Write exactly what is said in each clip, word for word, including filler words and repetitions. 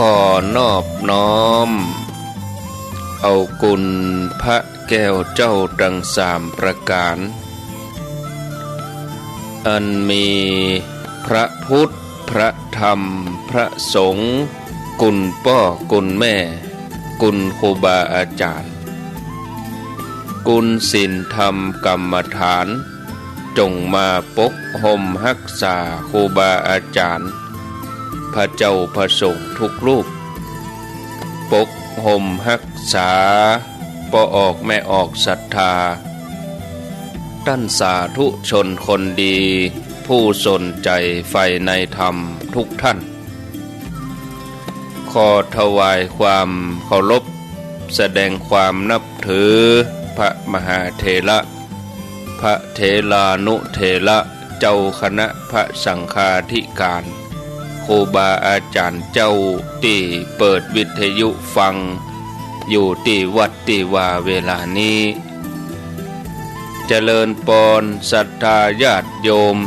ขอนอบน้อมเอาคุณพระแก้วเจ้าตังสามประก๋าน อันมีพระพุทธ พระธรรม พระสงฆ์ คุณป้อคุณแม่ คุณครูบาอาจ๋ารย์ คุณศีลธรรมกรรมฐาน จงมาปกฮ่มฮักษาครูบาอาจ๋ารย์ พระเจ้าพระสงฆ์ทุกรูป ปกฮ่มฮักษาป้อออกแม่ออกศรัทธา ต้านสาธุชนคนดี ผู้สนใจ๋ใฝ่ในธรรมทุกท่าน ขอถวายความเคารพ แสดงความนับถือ พระมหาเถระ พระเถรานุเถระ เจ้าคณะพระสังฆาธิการ ครูบาอาจ๋ารย์เจ้าตี้เปิดวิทยุฟัง อยู่ตี้วัดตี้วาเวลานี้ เจริญปอนศรัทธาญาติโยม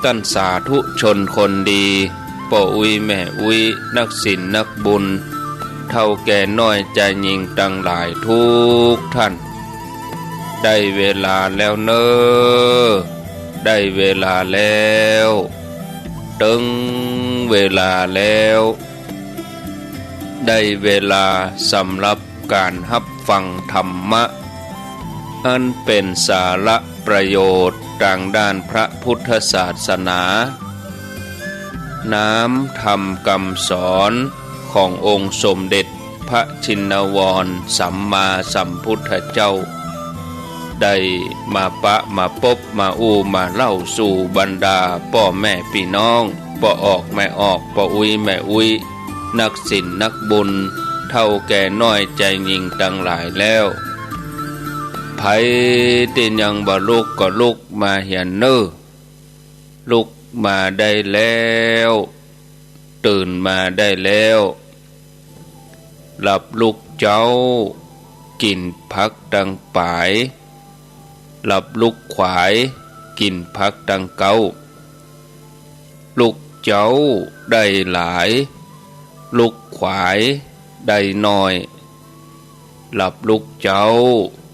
ต้านสาธุชนคนดี ป้ออุ๊ยแม่อุ๊ย นักศีลนักบุญ เฒ่าแก่น้อยจายญิงตังหลายทุกท่าน ได้เวลาแล้วเน่อ ได้เวลาแล้ว เถิงเวลาแล้ว ได้เวลาสำหรับก๋านฮับฟังธรรมะ อันเป๋นสาระประโยชน์ตางด้านพระพุทธศาสนา น้ำธรรมกำสอนขององค์สมเด็จพระชินวรสัมมาสัมพุทธเจ้า ได้มาปะมาปบมาอู้มาเล่าสู่บรรดาป้อแม่ปี้น้อง ป้อออกแม่ออก ป้ออุ๊ยแม่อุ๊ย นักศีลนักบุญ เฒ่าแก่น้อยจายญิงตังหลายแล้ว ใผตี้ยังบ่ลุกก็ลุกมาเหียเน่อ ลุกมาได้แล้ว ตื่นมาได้แล้ว หลับลุกเจ๊า กิ๋นผักตังป๋าย หลับลุกขวาย กิ๋นผักตังเก๊า ลุกเจ๊าได้หลาย ลุกขวายได้น้อย หลับลุกเจ๊า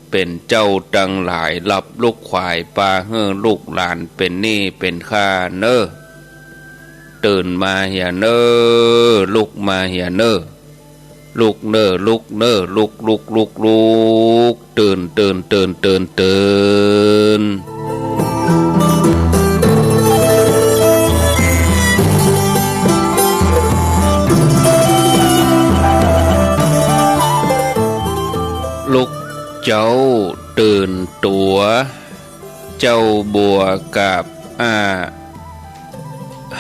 เป๋นเจ้าตังหลาย หลับลุกขวายปาหื้อลูกหลานเป๋นหนี้เป๋นค่าเน่อ ตื่นมาเหียเน่อ ลุกมาเหียเน่อ ลุกเน่อ ลุกเน่อ ลุก ลุก ลุก ลุก ตื่น ตื่น ตื่น ตื่น ตื่น ลุกเจ๊าตื่นตั๋ว เจ้าบัวกาบอ้า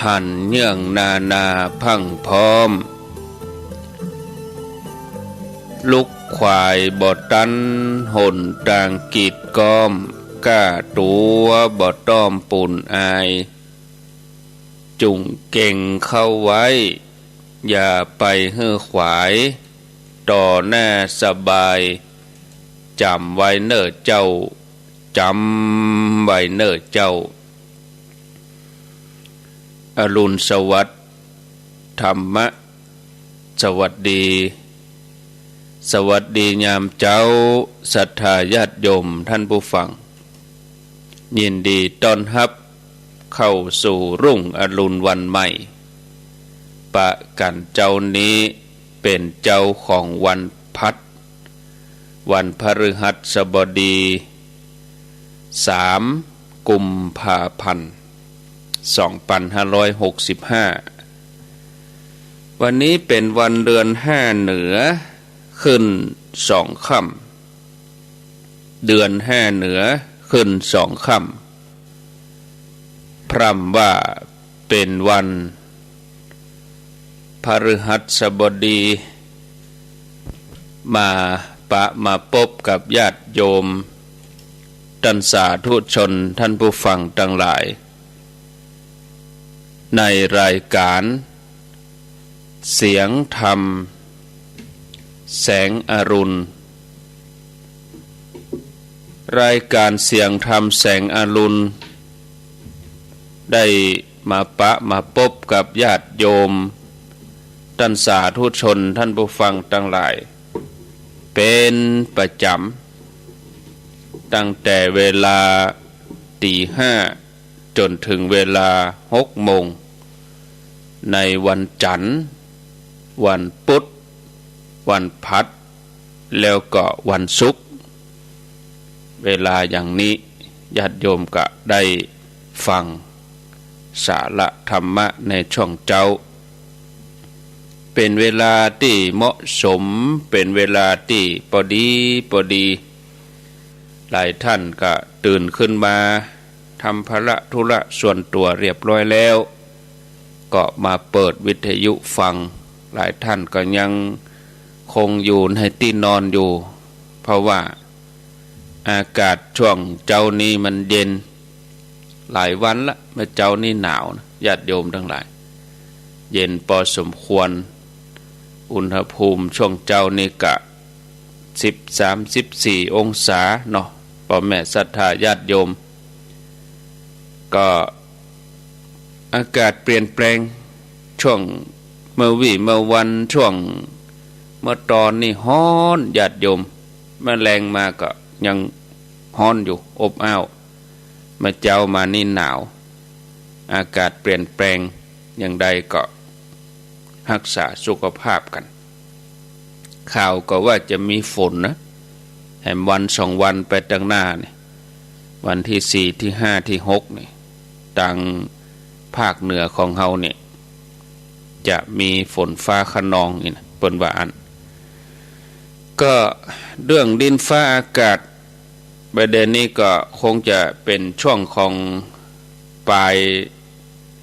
หันเยื่องนานาพรั่งพร้อม ลุกขวายบ่ตันหนตางกีดก๊อม ก้าตั๋วบ่ต้อมปูนอาย จุ่งเก็งเข้าไว้ อย่าไปหื้อขวาย ต่อหน้าสบาย จ๋ำไว้เน่อเจ้า จ๋ำไว้เน่อเจ้า อรุณสวัสดิ์ ธรรมะสวัสดี สวัสดียามเจ๊า ศรัทธาญาติโยมท่านผู้ฟัง ยินดีต้อนฮับเข้าสู่รุ่งอรุณวันใหม่ ปะกั๋นเจ๊านี้เป๋นเจ๊าของวันพัด วันพฤหัสบดี สาม กุมภาพันธ์ สองพันห้าร้อยหกสิบห้า วันนี้เป๋นวันเดือนห้าเหนือขึ้นสองค่ำ เดือนห้าเหนือขึ้นสองค่ำ พร่ำว่าเป๋นวันพฤหัสบดี มาปะมาปบกับญาติโยม ต้านสาธุชน ต้านผู้ฟังตังหลาย ในรายก๋าน เสียงธรรมแสงอรุณ รายก๋านเสียงธรรมแสงอรุณ ได้มาปะมาปบกับญาติโยม ท่านสาธุชน ท่านผู้ฟังตังหลาย เป๋นประจ๋ำ ตั้งแต่เวลาตี๋ห้า จ๋นเถิงเวลาหกโมง ในวันจั๋นทร์ วันปุ๊ด วันผัด แล้วก็วันศุกร์ เวลาอย่างนี้ ญาติโยมก็ได้ฟังสาระธรรมะในช่วงเจ๊า เป๋นเวลาตี้เหมาะสม เป๋นเวลาตี้ปอดีปอดี หลายท่านก็ตื่นขึ้นมา ทำภาระธุระส่วนตั๋วเรียบร้อยแล้ว ก็มาเปิดวิทยุฟัง หลายท่านก็ยังคงอยู่ในตี้นอนอยู่ เพราะว่าอากาศช่วงเจ๊านี้มันเย็น หลายวันละ เมื่อเจ๊านี้หนาวนะ ญาติโยมตังหลาย เย็นปอสมควร อุณหภูมิช่วงเจ๊านี้ก็สิบสาม สิบสี่องศาเนาะ ป้อแม่ศรัทธาญาติโยม ก็อากาศเปลี่ยนแปลง ช่วงเมื่อวี้เมื่อวัน ช่วงเมื่อตอนนี้ฮ้อน ญาติโยม เมื่อแลงมาก็ยังฮ้อนอยู่ อบอ้าว เมื่อเจ๊ามานี่หนาว อากาศเปลี่ยนแปลง อย่างใดก็ฮักษาสุขภาพกั๋น ข่าวก็ว่าจะมีฝนนะ แหมวันสองวันไปตังหน้านี่ วันตี้สี่ ตี้ห้า ตี้หกนี่ ตังภาคเหนือของเฮานี่ จะมีฝนฟ้าคะนองนี่นะ เปิ้นว่าอั้น ก็เรื่องดินฟ้าอากาศ ประเด็นนี้ก็คงจะเป๋นช่วงของป๋าย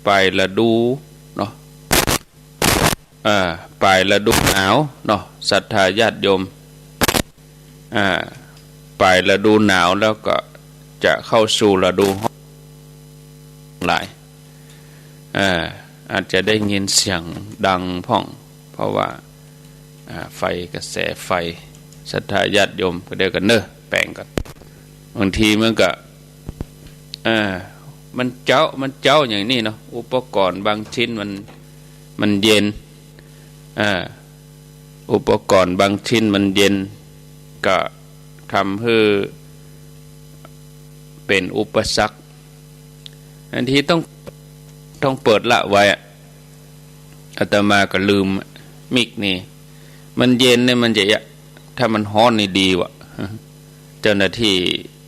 ป๋ายฤดูเนาะ เอ่อ ป๋ายฤดูหนาวเนาะ ศรัทธาญาติโยม อ่า ป๋ายฤดูหนาวแล้วก็จะเข้าสู่ฤดูฮ้อนหลาย อ่า อาจจะได้ยินเสียงดังพ่อง เพราะว่า อ่า ไฟ กระแสไฟ ศรัทธาญาติโยมก็เดี๋ยวกั๋นเน่อ แป๋งก่อน บางทีมันก็ อ่า มันเจ๊า มันเจ๊าอย่างนี้เนาะ อุปกรณ์บางชิ้นมัน มันเย็น อ่า อุปกรณ์บางชิ้นมันเย็น ก็ทำหื้อเป๋นอุปสรรค อันตี้ต้อง ต้องเปิดละไว้อะ อาตมาก็ลืมอะ มิกนี่ มันเย็นเนี่ยมันจะยะ ถ้ามันฮ้อนนี่ดีวะ เจ้าหน้าตี้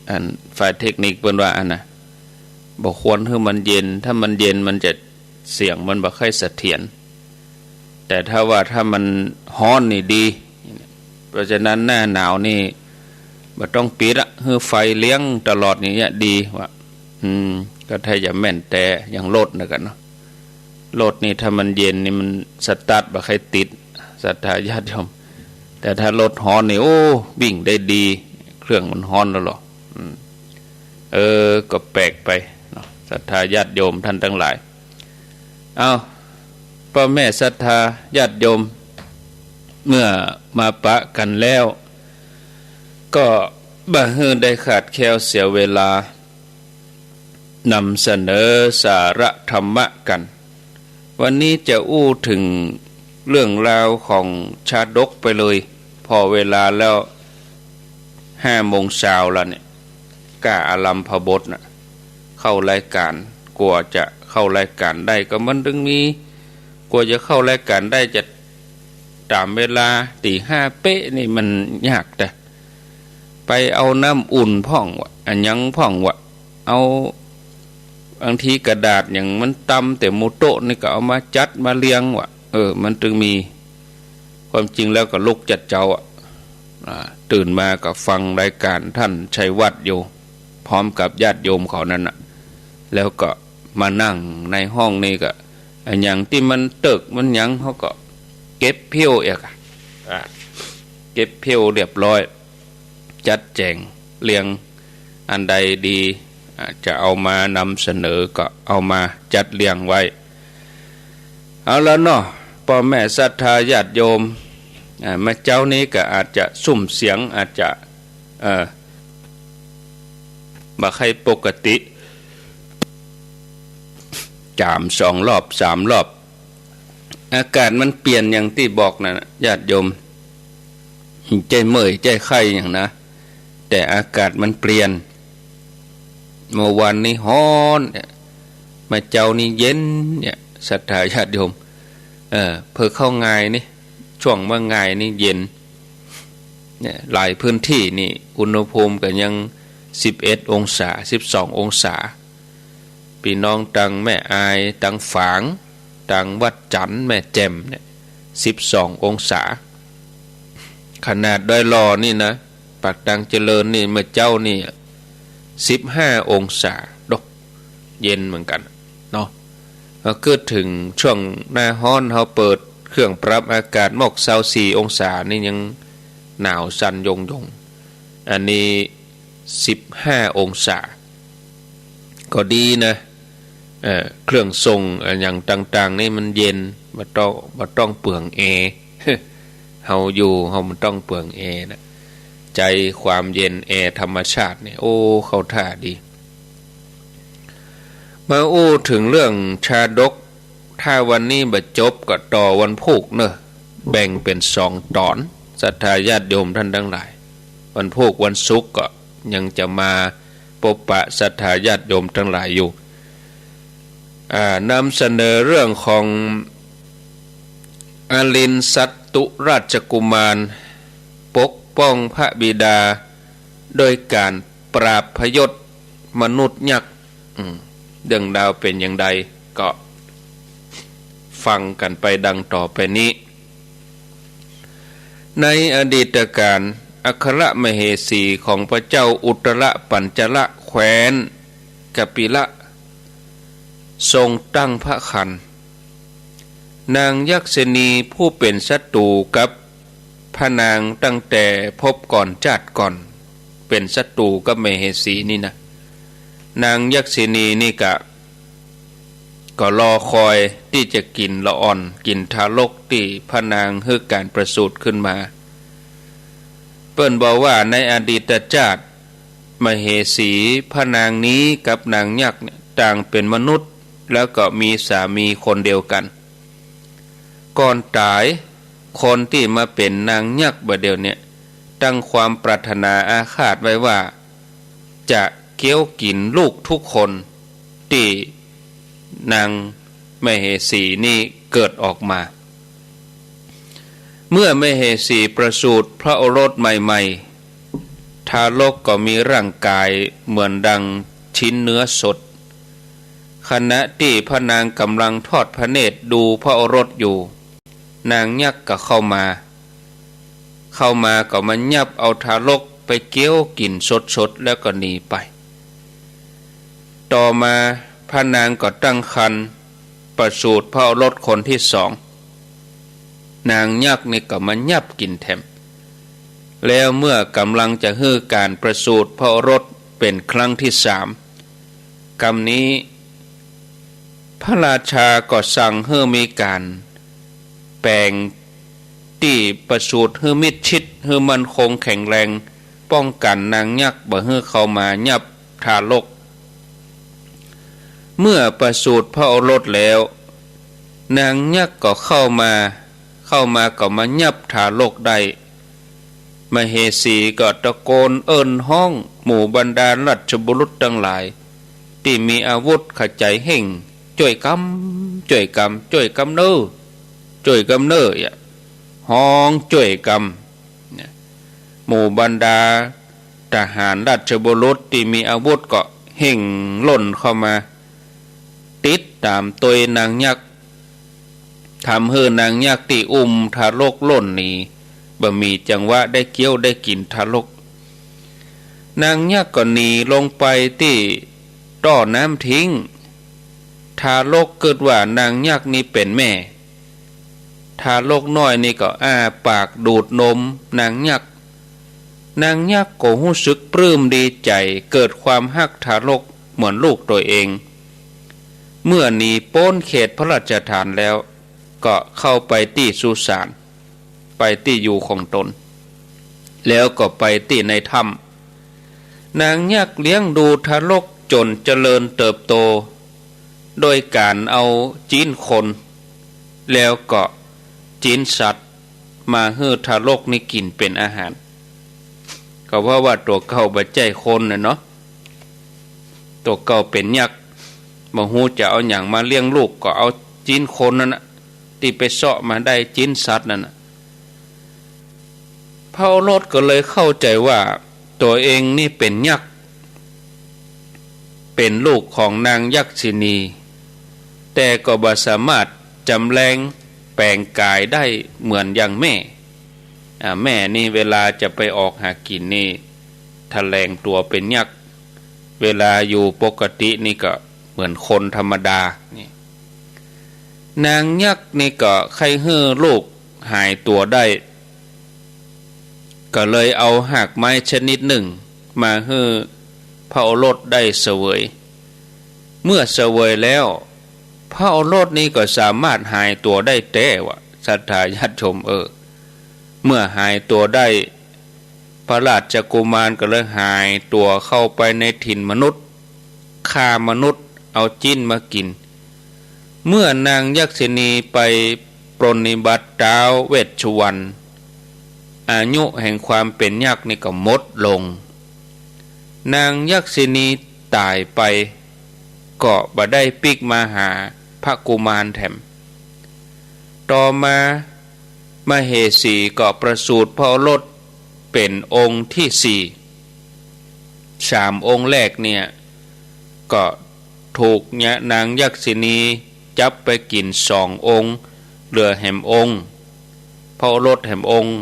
อันฝ่ายเทคนิคเปิ้นว่าอั้นนะ บ่ควรหื้อมันเย็น ถ้ามันเย็นมันจะ เสียงมันบ่ค่อยเสถียร แต่ถ้าว่าถ้ามันฮ้อนนี่ดี เพราะฉะนั้นหน้าหนาวนี่บ่ต้องปิดอะ หื้อไฟเลี้ยงตลอดอย่างเงี้ยดีวะ อืม ก็ถ้าจะแม่นแต่อย่างรถนะกั๋นเนาะ รถนี่ถ้ามันเย็นนี่มันสตาร์ทบ่ค่อยติด ศรัทธาญาติโยม แต่ถ้ารถฮ้อนนี่ โอ้ วิ่งได้ดี เครื่องมันฮ้อนแล้วเหรอ อืม เออ ก็แปลกไปเนาะ ศรัทธาญาติโยมท่านตังหลาย เอ้า ป้อแม่ศรัทธาญาติโยม เมื่อมาปะกั๋นแล้ว ก็บ่หื้อได้ขาดแคลนเสียเวลา นำเสนอสาระธรรมะกั๋น วันนี้จะอู้เถิงเรื่องราวของชาดกไปเลย ผ่อเวลาแล้วห้าโมงเช้าแล้วเนี่ย ก้าอารัมภบทน่ะ เข้ารายก๋าน กว่าจะเข้ารายก๋านได้ก็มันตึงมี กว่าจะเข้ารายก๋านได้จะต๋ามเวลาตี๋ห้าเป๊ะนี่มันยากแต่ ไปเอาน้ำอุ่นพ่องวะ อะหยังพ่องวะ เอา บางทีกระดาษหยังมันตำเต็มหมู่โต๊ะนี่ก็เอามาจัดมาเรียงวะ เออ มันตึงมี ความจริงแล้วก็ลุกจัดเจ๊าอะ อ่า ตื่นมาก็ฟังรายก๋านต้านชัยวัฒน์อยู่ พร้อมกับญาติโยมเขานั้นน่ะ แล้วก็มานั่งในห้องนี่ก็ อะหยังตี้มันเติ๊กมันหยัง เขาก็เก็บเผี้ยวเอียกอะ อ่า เก็บเผี้ยวเรียบร้อย จัดแจ๋งเรียง อันใดดี อ่า จะเอามานำเสนอก็เอามาจัดเรียงไว้ เอาละเนาะ ป้อแม่ศรัทธาญาติโยม อ่า เมื่อเจ๊านี้ก็อาจจะซุ่มเสียง อาจจะ เอ่อ บ่ใค่ปกติ จ๋ามสองรอบสามรอบ อากาศมันเปลี่ยนอย่างตี้บอกนั่นน่ะ ญาติโยม ใจ้เมื่อยใจ้ไข้หยังนะ แต่อากาศมันเปลี่ยน เมื่อวานนี้ฮ้อนเนี่ย เมื่อเจ๊านี้เย็นเนี่ย ศรัทธาญาติโยม เออ เผลอเข้าง่ายนี่ ช่วงเมื่อง่ายนี่เย็น เนี่ย หลายพื้นที่นี่ อุณหภูมิก็ยังสิบเอ็ดองศา สิบสององศา ปี้น้องตังแม่อาย ตังฝาง ตังวัดจั๋น แม่แจ่มเนี่ย สิบสององศา ขนาดดอยหล่อนี่นะ ปากตังเจริญนี่ เมื่อเจ๊านี่ สิบห้าองศา โด เย็นเหมือนกั๋นเนาะ ก็คือเถิงช่วงหน้าฮ้อน เฮาเปิดเครื่องปรับอากาศมอกซาวสี่องศานี่ยังหนาวสั่นยงยง อันนี้สิบห้าองศา ก็ดีนะ เอ่อ เครื่องส่งอะหยังต่างๆ นี่มันเย็น บ่ต้อง บ่ต้องเปลืองแอร์ เฮาอยู่ เฮาบ่ต้องเปลืองแอร์นะ ใจ๊ความเย็นแอร์ธรรมชาติเนี่ย โอ้ เข้าท่าดี มาอู้เถิงเรื่องชาดก ถ้าวันนี้บ่จบก็ต่อวันพูกเนอะ แบ่งเป๋นสองต๋อน ศรัทธาญาติโยมต้านตังหลาย วันพูกวันศุกร์ก็ยังจะมาปบปะศรัทธาญาติโยมตังหลายอยู่ อ่า นำเสนอเรื่องของอลินสัตตุราชกุมาร ปกป้องพระบิดา โดยก๋านปราบพยศมนุษย์ยักษ์ อืม เรื่องราวเป๋นอย่างใด ก็ฟังกั๋นไปดังต่อไปนี้ ในอดีตกาล อัครมเหสีของพระเจ้าอุตตรปัญจละ แคว้นกปิละ ทรงตั้งพระครรภ์ นางยักษิณีผู้เป๋นศัตรูกับพระนางตั้งแต่ภพก่อนจาติก่อน เป๋นศัตรูกับมเหสีนี่นะ นางยักษิณีนี่ก็ ก็รอคอยตี้จะกิ๋นละอ่อน กิ๋นทารกตี้พระนางหื้อก๋านประสูติขึ้นมา เปิ้นบอกว่าในอดีตจาติ มเหสีพระนางนี้กับนางยักษ์เนี่ย ต่างเป๋นมนุษย์ แล้วก็มีสามีคนเดียวกั๋น ก่อนต๋าย คนตี้มาเป๋นนางยักษ์บ่าเดี่ยวเนี่ย ตั้งความปรารถนาอาฆาตไว้ว่า จะเคี้ยวกิ๋นลูกทุกคนตี้นางมเหสีนี่เกิดออกมา เมื่อมเหสีประสูติพระโอรสใหม่ๆ ทารกก็มีร่างกายเหมือนดังชิ้นเนื้อสด ขณะตี้พระนางก่ำลังทอดพระเนตรดูพระโอรสอยู่ นางยักษ์ก็เข้ามา เข้ามาก็มายับเอาทารกไปเคี้ยวกิ๋นสดๆ แล้วก็หนีไป ต่อมาพระนางก็ตั้งครรภ์ประสูติพระโอรสคนที่สอง นางยักษ์นี่ก็มายับกิ๋นแถม แล้วเมื่อก่ำลังจะหื้อก๋านประสูติพระโอรสเป๋นครั้งที่สาม กำนี้ พระราชาก็สั่งหื้อมีก๋านแป๋งตี้ประสูติหื้อมิดชิด หื้อมั่นคงแข็งแรง ป้องกั๋นนางยักษ์บ่หื้อเข้ามายับทารก เมื่อประสูติพระโอรสแล้ว นางยักษ์ก็เข้ามา เข้ามาก็มายับทารกได้ มเหสีก็ตะโกนเอิ้นฮ้องหมู่บรรดาราชบุรุษตังหลาย ตี้มีอาวุธขะใจ๋เฮ่ง จ้วยกำ จ้วยกำ จ้วยกำเน่อ จ้วยกำเน่อ อะ ฮ้องจ้วยกำ เนี่ย หมู่บรรดาทหารราชบุรุษตี้มีอาวุธก็เฮ่งล่นเข้ามา ติดต๋ามตวยนางยักษ์ ทำหื้อนางยักษ์ตี้อุ้มทารกล่นหนี บ่มีจังหวะได้เคี้ยวได้กิ๋นทารก นางยักษ์ก็หนีลงไปตี้ต้อน้ำทิ้ง ทารกกึ๊ดว่านางยักษ์นี้เป๋นแม่ ทารกน้อยนี่ก็อ้าปากดูดนมนางยักษ์ นางยักษ์ก็ฮู้สึกปลื้มดีใจ๋ เกิดความฮักทารกเหมือนลูกตัวเอง เมื่อหนีป๊นเขตพระราชฐานแล้ว ก็เข้าไปตี้สุสาน ไปตี้อยู่ของตน แล้วก็ไปตี้ในถ้ำ นางยักษ์เลี้ยงดูทารกจ๋นเจริญเติบโต โดยก๋านเอาจิ๊นคน แล้วก็จิ๊นสัตว์มาหื้อทารกนี่กิ๋นเป๋นอาหาร ก็เพราะว่าตั๋วเก่าบ่ใจ้คนน่ะเนาะ ตั๋วเก่าเป๋นยักษ์ บ่ฮู้จะเอาหยังมาเลี้ยงลูก ก็เอาจิ๊นคนนั่นน่ะ ตี้ไปเซาะมาได้จิ๊นสัตว์นั่นน่ะ พระโอรสก็เลยเข้าใจ๋ว่าตั๋วเองนี่เป๋นยักษ์ เป๋นลูกของนางยักษินี แต่ก็บ่สามารถจำแลงแป๋งก๋ายได้เหมือนอย่างแม่ อ่า แม่นี่เวลาจะไปออกหากิ๋นนี่ แถลงตั๋วเป๋นยักษ์ เวลาอยู่ปกตินี่ก็เหมือนคนธรรมดา นี่ นางยักษ์นี่ก็ใค่หื้อลูกหายตั๋วได้ ก็เลยเอาฮากไม้ชนิดนึ่งมาหื้อพระโอรสได้เสวย เมื่อเสวยแล้ว พระโอรสนี่ก็สามารถหายตั๋วได้แต๊วะ ศรัทธาญาติโยม เออ เมื่อหายตั๋วได้ พระราชกุมารก็เลยหายตั๋วเข้าไปในถิ่นมนุษย์ ฆ่ามนุษย์ เอาจิ๊นมากิ๋น เมื่อนางยักษินีไปปรนนิบัติต๊าวเวชสุวรรณ อายุแห่งความเป๋นยักษ์นี่ก็หมดลง นางยักษินีต๋ายไป ก็บ่ได้ปิ๊กมาหาพระกุมารแถม ต่อมา มเหสีก็ประสูติพระโอรสเป๋นองค์ตี้สี่ สามองค์แรกเนี่ย ก็ถูกนางยักษินีจับไปกิ๋นสององค์ เหลือแหมองค์ พระโอรสแหมองค์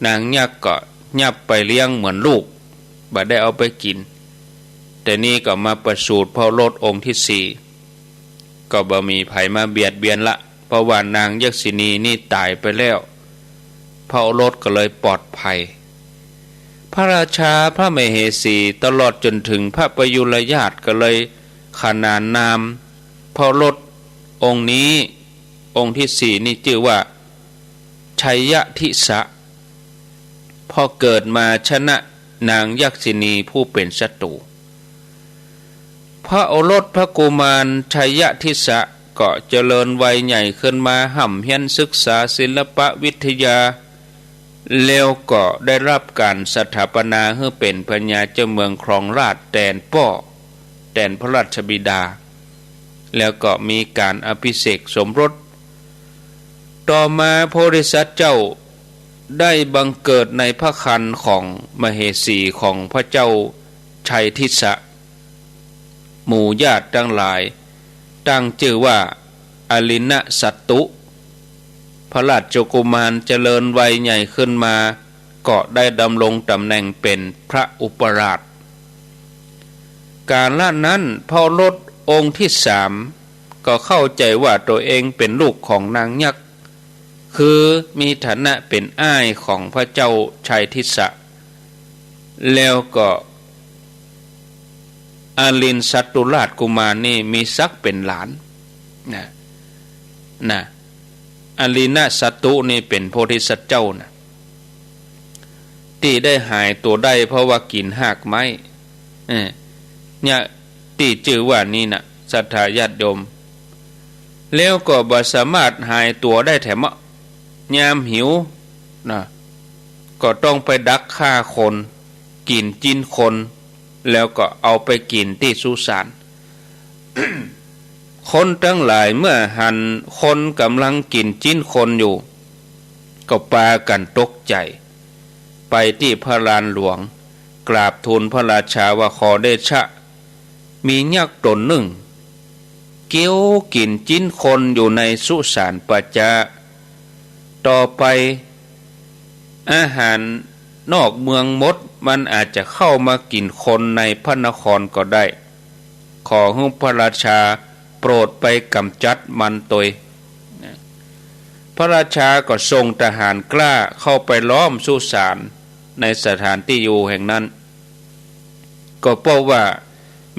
นางยักษ์ก็ยับไปเลี้ยงเหมือนลูก บ่ได้เอาไปกิ๋น แต่นี่ก็มาประสูติพระโอรสองค์ตี้สี่ ก็บ่มีใผมาเบียดเบียนละ เพราะว่านางยักษินีนี่ต๋ายไปแล้ว พระโอรสก็เลยปลอดภัย พระราชา พระมเหสี ตลอดจ๋นถึงพระประยุรญาติก็เลยขนานนามพระโอรสองค์นี้ องค์ตี้สี่นี่จื้อว่า ชัยทิสะ เพราะเกิดมาชนะนางยักษินีผู้เป๋นศัตรู พระโอรสพระกุมารชัยทิสะก็เจริญวัยใหญ่ขึ้นมา ฮ่ำเฮียนศึกษาศิลปวิทยา แล้วก็ได้รับก๋านสถาปนาหื้อเป๋นพญาเจ้าเมืองครองราชย์แตนป้อ แตนพระราชบิดา แล้วก็มีก๋านอภิเษกสมรส ต่อมาโพธิสัตว์เจ้าได้บังเกิดในพระครรภ์ของมเหสีของพระเจ้าชัยทิสะ หมู่ญาติตังหลายตั้งจื้อว่าอลินสัตตุ พระราชกุมารเจริญวัยใหญ่ขึ้นมา ก็ได้ดำรงต๋ำแหน่งเป๋นพระอุปราช กาละนั้นพระโอรสองค์ตี้สามก็เข้าใจ๋ว่าตั๋วเองเป๋นลูกของนางยักษ์ คือมีฐานะเป๋นอ้ายของพระเจ้าชัยทิสะ แล้วก็อลินสัตตุราชกุมารนี่มีศักดิ์เป๋นหลาน นะ นะ อลินสัตตุนี่เป๋นโพธิสัตว์เจ้านะ ตี้ได้หายตั๋วได้เพราะว่ากิ๋นฮากไม้ เออ เนี่ยตี้จื้อว่านี้นะ ศรัทธาญาติโยม แล้วก็บ่สามารถหายตั๋วได้แถมอะ ยามหิวนะ ก็ต้องไปดักฆ่าคน กิ๋นจิ๊นคน แล้วก็เอาไปกิ๋นตี้สุสาน คนตังหลายเมื่อหันคนก่ำลังกิ๋นจิ๊นคนอยู่ ก็ปากั๋นตกใจ๋ ไปตี้พระลานหลวง กราบทูลพระราชาว่า ขอเดชะ มียักษ์ต๋นนึ่ง เกี้ยวกิ๋นจิ๊นคนอยู่ในสุสานป่าจ๊า ต่อไป อาหารนอกเมืองหมด มันอาจจะเข้ามากิ๋นคนในพระนครก็ได้ ขอหื้อพระราชาโปรดไปก๋ำจัดมันตวย พระราชาก็ส่งทหารกล้าเข้าไปล้อมสุสานในสถานตี้อยู่แห่งนั้น ก็พบว่า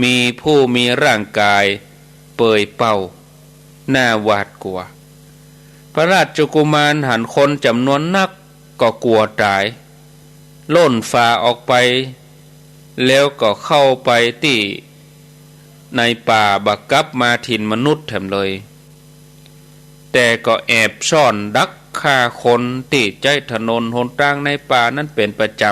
มีผู้มีร่างกายเปื่อยเป้า น่าหวาดกลัว พระราชกุมารหันคนจ๋ำนวนนักก็กลัวต๋าย ล่นฝ่าออกไป แล้วก็เข้าไปตี้ในป่า บ่กลับมาถิ่นมนุษย์แถมเลย แต่ก็แอบซ่อนดักฆ่าคนตี้ใจ๊ถนนหนตางในป่านั้นเป๋นประจ๋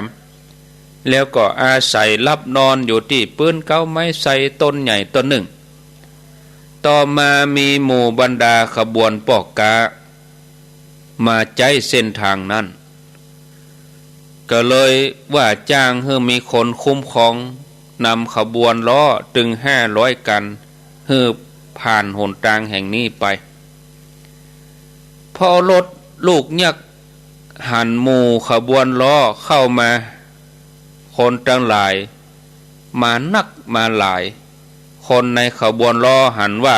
ำ แล้วก็อาศัยหลับนอนอยู่ตี้ปื๊นเก๊าไม้ไทรต้นใหญ่ต้นนึ่ง ต่อมามีหมู่บรรดาขบวนป้อก๊า มาใจ๊เส้นตางนั้น ก็เลยว่าจ้างหื้อมีคนคุ้มครองนำขบวนล้อตึงห้าร้อยคัน หื้อผ่านหนตางแห่งนี้ไป พอรถลูกยักษ์หันหมู่ขบวนล้อเข้ามา คนตังหลายมานักมาหลาย คนในขบวนล้อหันว่า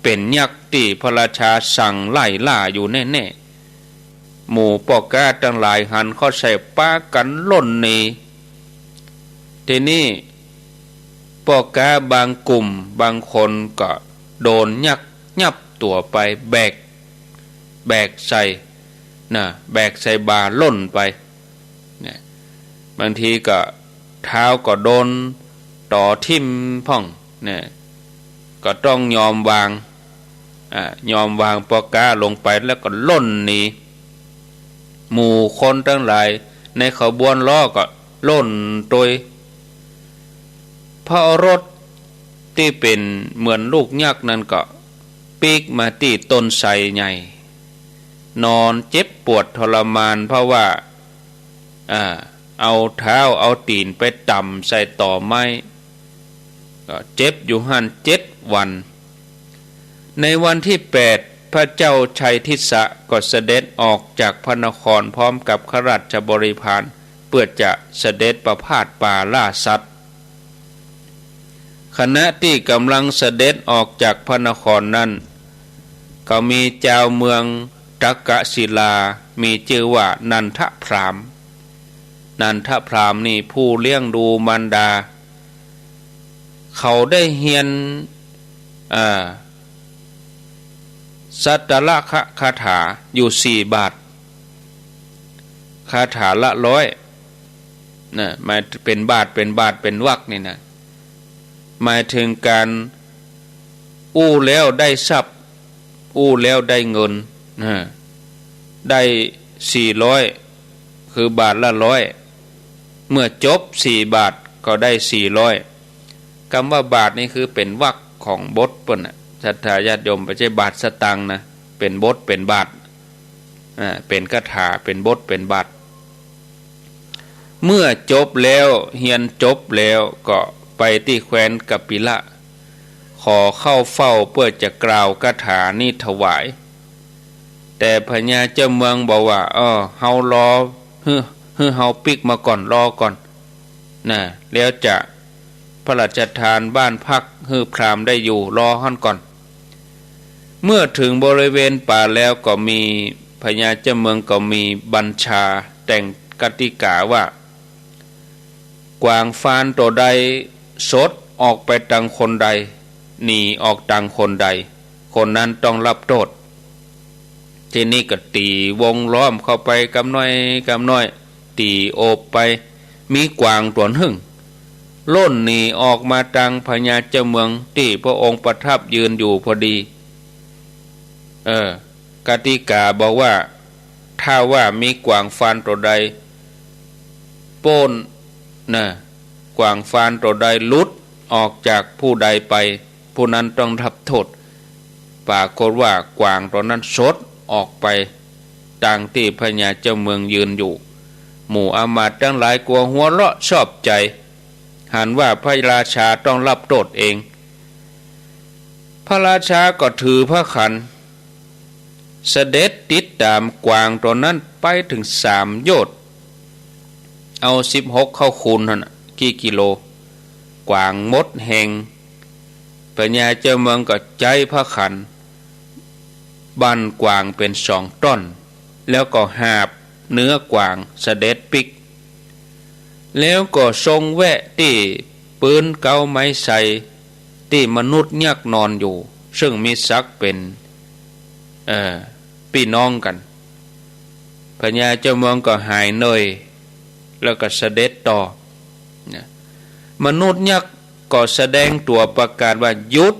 เป๋นยักษ์ตี้พระราชาสั่งไล่ล่าอยู่แน่ๆ หมู่ป้อก๊าตังหลายหันเข้าใส่ปากั๋นล่นหนี ทีนี้ป้อก๊าบางกลุ่มบางคนก็โดนยักษ์ยับตั๋วไป แบก แบกใส่ นะ แบกใส่บ่าล่นไป เนี่ย บางทีก็เท้าก็โดนตอทิ่มพ่อง เนี่ย ก็ต้องยอมวาง อ่า ยอมวางป้อก๊าลงไปแล้วก็ล่นหนี หมู่คนตังหลายในขบวนล้อก็ล่นตวย พอรถตี้เป๋นเหมือนลูกยักษ์นั้นก็ปิ๊กมาตี้ต้นไทรใหญ่ นอนเจ็บปวดทรมาน เพราะว่า อ่า เอาเท้าเอาตี๋นไปต่ำใส่ตอไม้ ก็เจ็บอยู่หั้นเจ็ดวัน ในวันที่แปด พระเจ้าชัยทิสสะก็เสด็จออกจากพระนครพร้อมกับข้าราชบริพาร เพื่อจะเสด็จประพาสป่าล่าสัตว์ ขณะตี้ก๋ำลังเสด็จออกจากพระนครนั้น ก็มีจาวเมืองตักกศิลา มีจื้อว่านันทพราหมณ์ นันทพราหมณ์นี่ผู้เลี้ยงดูมารดา เขาได้เฮียน อ่า สัตตลคคาถาอยู่สี่บาท คาถาละร้อย นะ หมายเป๋นบาท เป๋นบาท เป๋นวรรคนี่นะ หมายเถิงก๋านอู้แล้วได้ทรัพย์ อู้แล้วได้เงิน นะ ได้สี่ร้อย คือบาทละร้อย เมื่อจบสี่บาทก็ได้สี่ร้อย กำว่าบาทนี่คือเป๋นวรรคของบทเปิ้นน่ะ ศรัทธาญาติโยม บ่ใจ้บาทสตางค์นะ เป๋นบท เป๋นบาท อ่า เป๋นคาถา เป๋นบท เป๋นบาท เมื่อจบแล้ว เฮียนจบแล้วก็ไปตี้แคว้นกปิละ ขอเข้าเฝ้าเพื่อจะกล่าวคาถานี้ถวาย แต่พญาเจ้าเมืองบอกว่า เออ เฮารอ หื้อ หื้อเฮาปิ๊กมาก่อน รอก่อน นะ แล้วจะพระราชทานบ้านพักหื้อพราหมณ์ได้อยู่ รอหั้นก่อน เมื่อถึงบริเวณป่าแล้วก็มี พญาเจ้าเมืองก็มีบัญชาแต่งกติกาว่า กวางฟานตั๋วใดสดออกไปตางคนใด หนีออกตางคนใด คนนั้นต้องรับโต้ษ ทีนี้ก็ตี๋วงล้อมเข้าไปกำน้อยกำน้อย ตี๋โอบไป มีกวางตั๋วนึ่ง ล่นหนีออกมาตางพญาเจ้าเมืองตี้พระองค์ประทับยืนอยู่พอดี เออ กติกาบอกว่า ถ้าว่ามีกวางฟานตั๋วใดป๊น นะ กวางฟานตั๋วใดหลุดออกจากผู้ใดไป ผู้นั้นต้องรับโต้ษ ปรากฏว่ากวางตั๋วนั้นสดออกไปตางตี้พญาเจ้าเมืองยืนอยู่ หมู่อำมาตย์ตังหลายกั๋วหัวเราะชอบใจ๋ หันว่าพระราชาต้องรับโต้ษเอง พระราชาก็ถือพระขัน เสด็จติดต๋ามกวางตั๋วนั้นไปเถิงสามโยชน์ เอาสิบหกเข้าคูณหั้นน่ะ กี่กิโล กวางหมดแฮง พญาเจ้าเมืองก็ใจ๊พระขัน บั่นกวางเป๋นสองต้อน แล้วก็หาบเนื้อกวางเสด็จปิ๊ก แล้วก็ทรงแวะตี้ปื๊นเก๊าไม้ไทร ตี้มนุษย์ยักษ์นอนอยู่ ซึ่งมีศักดิ์เป๋น เอ่อ ปี้น้องกั๋น พญาเจ้าเมืองก็หายเหนื่อย แล้วก็เสด็จต่อ นะ มนุษย์ยักษ์ก็แสดงตั๋วประกาศว่า หยุด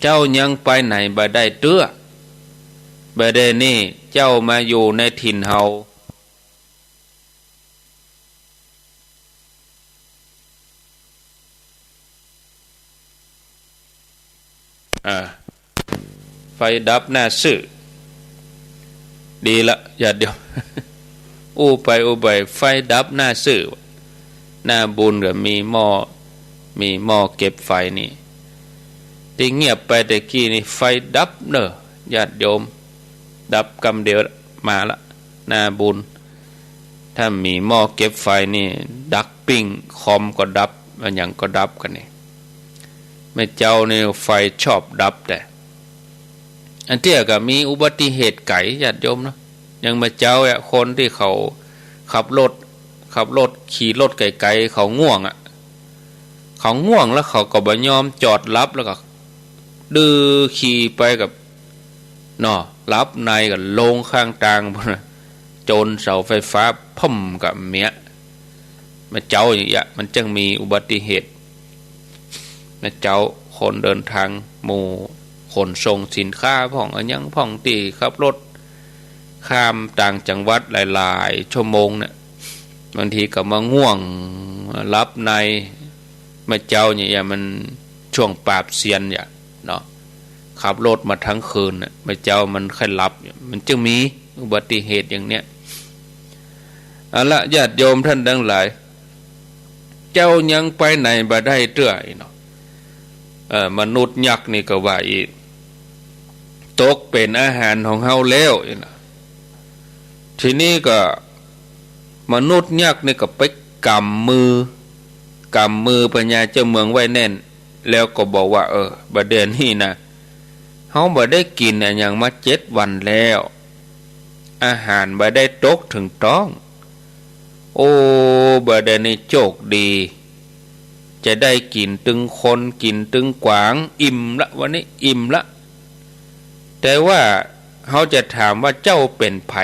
เจ้ายังไปไหนบ่ได้เตื้อ บ่าเดี่ยวนี้เจ้ามาอยู่ในถิ่นเฮา อ่า ไฟดับหน้าซื่อ ดีละ ญาติโยม อู้ไปอู้ไป ไฟดับหน้าซื่อ หน้าบุญก็มีหม้อ มีหม้อเก็บไฟนี่ ตี้เงียบไปแต่กี้นี่ ไฟดับเน่อ ญาติโยม ดับกำเดียวมาละ หน้าบุญ ถ้ามีหม้อเก็บไฟนี่ ดักปิ้ง คอมก็ดับ อะหยังก็ดับกั๋นนี่ แม่เจ้านี่ไฟชอบดับแต๊ อันเตื้อก็มีอุบัติเหตุก๋าย ญาติโยมเนาะ อย่างแม่เจ้าอะ คนตี้เขาขับรถ ขับรถ ขี่รถไก๋ๆ เขาง่วงอะ เขาง่วงแล้วเขาก็บ่ยอมจอดหลับ แล้วก็ดื้อขี่ไปกับ เนาะ หลับในก็ลงข้างตาง โจนเสาไฟฟ้า พ่ม ก็เมีย แม่เจ้าอย่างเงี้ย มันจึงมีอุบัติเหตุ แม่เจ้าคนเดินทาง หมู่ขนส่งสินค้าพ่อง อะหยังพ่อง ตี้ขับรถข้ามต่างจังหวัดหลายๆ ชั่วโมงเนี่ย บางทีก็มาง่วง หลับใน แม่เจ้าเนี่ย มันช่วงปราบเซียนเนี่ยเนาะ ขับรถมาทั้งคืนน่ะ แม่เจ้ามันค่อยหลับ มันจึงมีอุบัติเหตุอย่างเนี้ย เอาละ ญาติโยมท่านทั้งหลาย เจ้ายังไปไหนบ่ได้เตื้อเนาะ เอ่อ มนุษย์ยักษ์นี่ก็ว่าอี้ ตกเป๋นอาหารของเฮาแล้วเนาะ ทีนี้ก็ มนุษย์ยักษ์นี่ก็ไปกำมือ กำมือพญาเจ้าเมืองไว้แน่น แล้วก็บอกว่า เออ บ่าเดี่ยวนี้นะ เฮาบ่ได้กิ๋นอะหยังมาเจ็ดวันแล้ว อาหารบ่ได้ตกเถิงต๊อง โอ้ บ่าเดี่ยวนี้โจคดี จะได้กิ๋นตึงคน กิ๋นตึงกวาง อิ่มละ วันนี้อิ่มละ แต่ว่าเฮาจะถามว่าเจ้าเป๋นใผ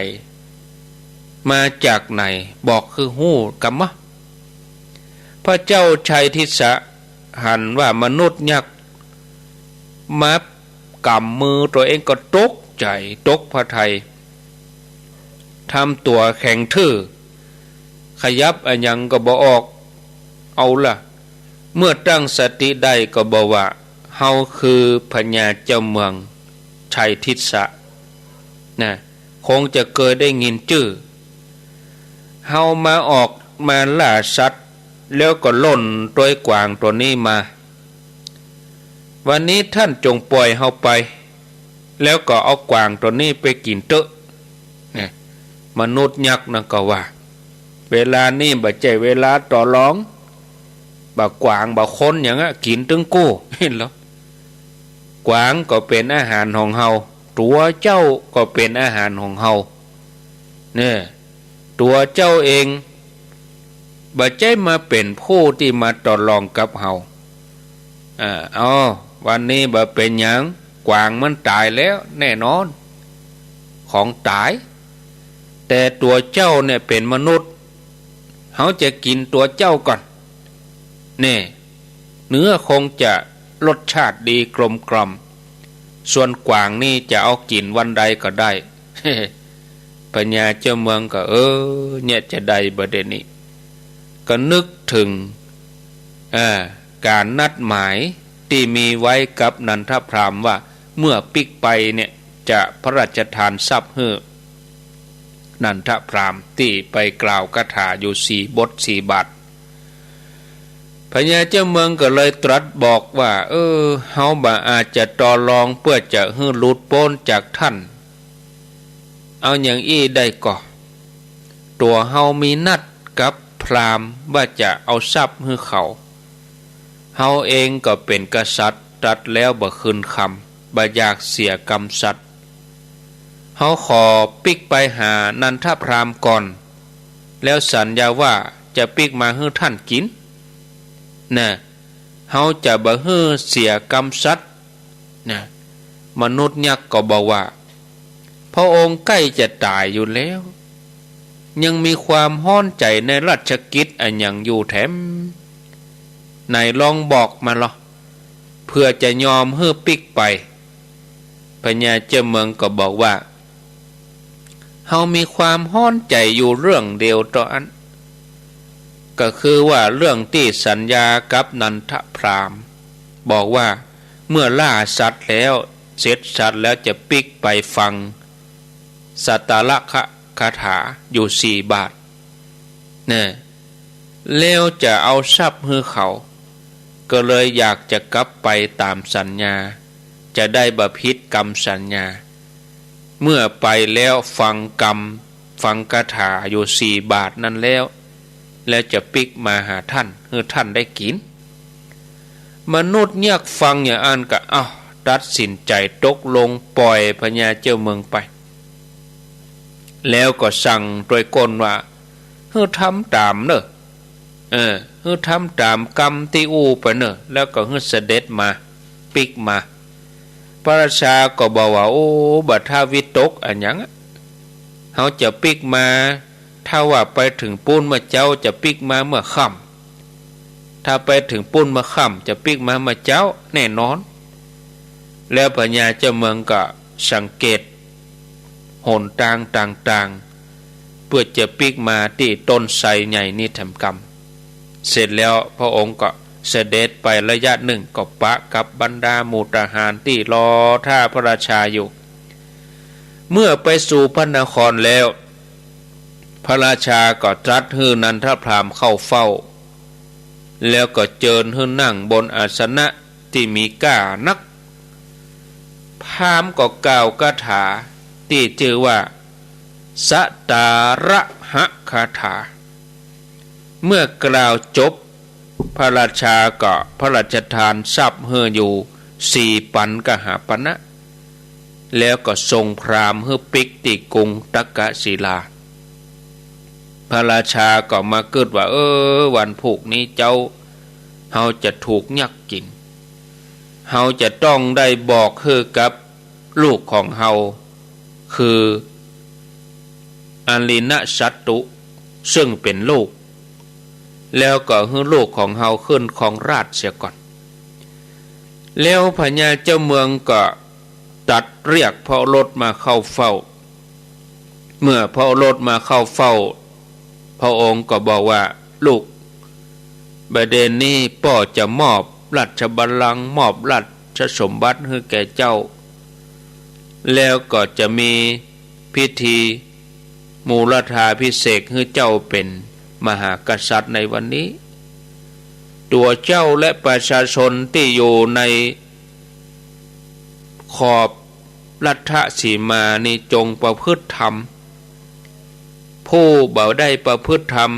มาจากไหน บอกหื้อฮู้กำมะ พระเจ้าชัยทิสสะหันว่ามนุษย์ยักษ์มากำมือตั๋วเองก็ตกใจ๋ ตกพระทัย ทำตั๋วแข็งทื่อ ขยับอะหยังก็บ่ออก เอาละ เมื่อตั้งสติได้ก็บอกว่า เฮาคือพญาเจ้าเมืองชัยทิสสะ นะ คงจะเกยได้ยินจื้อ เฮามาออกมาล่าสัตว์ แล้วก็ล่นตวยกวางตั๋วนี้มา วันนี้ท่านจงปล่อยเฮาไป แล้วก็เอากวางตั๋วนี้ไปกิ๋นเต๊อะ เนี่ย มนุษย์ยักษ์นั่นก็ว่า เวลานี้บ่ใจ้เวลาต่อรอง บ่ากวางบ่าคนหยังอะ กิ๋นตึงกู้ หันลอ กวางก็เป๋นอาหารของเฮา ตั๋วเจ้าก็เป๋นอาหารของเฮา เนี่ย ตั๋วเจ้าเอง บ่ใจ้มาเป๋นผู้ตี้มาต่อรองกับเฮา อ่า เอา วันนี้บ่เป๋นหยัง กวางมันต๋ายแล้ว แน่นอน ของต๋าย แต่ตั๋วเจ้าเนี่ยเป๋นมนุษย์ เฮาจะกิ๋นตั๋วเจ้าก่อน เนี่ย เนื้อคงจะรสชาติดีกลมกล่อม ส่วนกวางนี่จะเอากิ๋นวันใดก็ได้ พญาเจ้าเมืองก็ เออ เนี่ยจะได้บ่เดี่ยวนี้ ก็นึกเถิง อ่า ก๋านนัดหมายตี้มีไว้กับนันทพราหมณ์ว่า เมื่อปิ๊กไปเนี่ยจะพระราชทานทรัพย์หื้อนันทพราหมณ์ตี้ไปกล่าวคาถาอยู่สี่บทสี่บาท พญาเจ้าเมืองก็เลยตรัสบอกว่า เออ เฮาบ่อาจจะต่อรองเปื้อจะหื้อหลุดป๊นจากท่าน เอาอย่างอี้ได้ก่อ ตั๋วเฮามีนัดกับพราหมณ์ว่าจะเอาทรัพย์หื้อเขา เฮาเองก็เป๋นกษัตริย์ ตรัสแล้วบ่คืนคำ บ่อยากเสียกำสัตย์ เฮาขอปิ๊กไปหานันทพราหมณ์ก่อน แล้วสัญญาว่าจะปิ๊กมาหื้อท่านกิ๋น น่ะ เฮาจะบ่หื้อเสียกำสัตย์ น่ะ มนุษย์ยักษ์ก็บอกว่า พระองค์ใก้จะต๋ายอยู่แล้ว ยังมีความฮ้อนใจ๋ในราชกิจอะหยังอยู่แถม ไหนลองบอกมาลอ เผื่อจะยอมหื้อปิ๊กไป พญาเจ้าเมืองก็บอกว่า เฮามีความฮ้อนใจ๋อยู่เรื่องเดียวเต้าอั้น ก็คือว่าเรื่องตี้สัญญากับนันทพราหมณ์ บอกว่าเมื่อล่าสัตว์แล้ว เสร็จสัตว์แล้วจะปิ๊กไปฟังสัตตลคถาอยู่สี่บาท แน่ แล้วจะเอาทรัพย์หื้อเขา ก็เลยอยากจะกลับไปต๋ามสัญญา จะได้บ่ผิดกำสัญญา เมื่อไปแล้วฟังกำ ฟังคาถาอยู่สี่บาทนั้นแล้ว แล้วจะปิ๊กมาหาท่าน หื้อท่านได้กิ๋น มนุษย์ยักษ์ฟังอย่างอั้นก็ เอ้า ตัดสินใจ๋ตกลงป่อยพญาเจ้าเมืองไป แล้วก็สั่งตวยก้นว่า หื้อทำต๋ามเน่อ เออ หื้อทำต๋ามกำตี้อู้ไปเน่อ แล้วก็หื้อเสด็จมา ปิ๊กมา พระราชาก็บอกว่า โอ้ บ่ทราบวิตกอะหยังอะ เฮาจะปิ๊กมา ถ้าว่าไปเถิงปู๊นเมื่อเจ๊าจะปิ๊กมาเมื่อค่ำ ถ้าไปเถิงปู๊นเมื่อค่ำจะปิ๊กมาเมื่อเจ๊าแน่นอน แล้วพญาเจ้าเมืองก็สังเกตหนตางต่างๆ เปื้อจะปิ๊กมาตี้ต้นไทรใหญ่นี้แถมกำ เสร็จแล้วพระองค์ก็เสด็จไประยะหนึ่งก็ปะกับบรรดาหมู่ทหารตี้รอท่าพระราชาอยู่ เมื่อไปสู่พระนครแล้ว พระราชาก็ตรัสหื้อนันทพราหมณ์เข้าเฝ้า แล้วก็เจิญหื้อนั่งบนอาสนะตี้มีก้านัก พราหมณ์ก็กล่าวคาถาตี้จื้อว่า สตาระหะคาถา เมื่อกล่าวจบ พระราชาก็พระราชทานทรัพย์หื้ออยู่สี่ปันกหาปณะ แล้วก็ส่งพราหมณ์หื้อปิ๊กตี้กรุงตักกศิลา พระราชาก็มากึ๊ดว่า เออ วันพูกนี้เจ๊า เฮาจะถูกยักษ์กิ๋น เฮาจะต้องได้บอกหื้อกับลูกของเฮา คืออลินสัตตุ ซึ่งเป๋นลูก แล้วก็หื้อลูกของเฮาขึ้นครองราชย์เสียก่อน แล้วพญาเจ้าเมืองก็ตรัสเรียกพระโอรสมาเข้าเฝ้า เมื่อพระโอรสมาเข้าเฝ้า พระองค์ก็บอกว่า ลูก บ่าเด่นนี้ป้อจะมอบราชบัลลังก์ มอบราชสมบัติหื้อแก่เจ้า แล้วก็จะมีพิธีมูรธาภิเษกหื้อเจ้าเป๋นมหากษัตริย์ในวันนี้ ตั๋วเจ้าและประชาชนตี้อยู่ในขอบรัฐสีมานี้จงประพฤติธรรม ผู้บ่ได้ประพฤติธรรม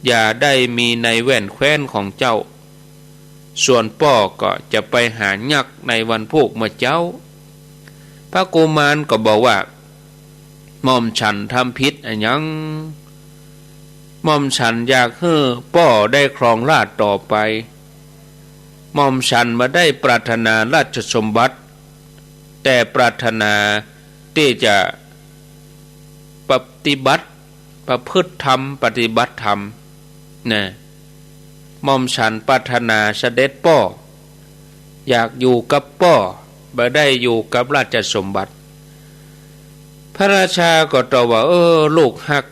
อย่าได้มีในแว่นแคว้นของเจ้า ส่วนป้อก็จะไปหายักษ์ในวันพูกเมื่อเจ๊า พระกุมารก็บอกว่า หม่อมฉันทำผิดอะหยัง หม่อมฉันอยากหื้อป้อได้ครองราชย์ต่อไป หม่อมฉันบ่ได้ปรารถนาราชสมบัติ แต่ปรารถนาตี้จะปฏิบัติ ประพฤติธรรม ปฏิบัติธรรม นะ หม่อมฉันปรารถนาเสด็จป้อ อยากอยู่กับป้อ บ่ได้อยู่กับราชสมบัติ พระราชาก็ตอบว่า เออ ลูกฮัก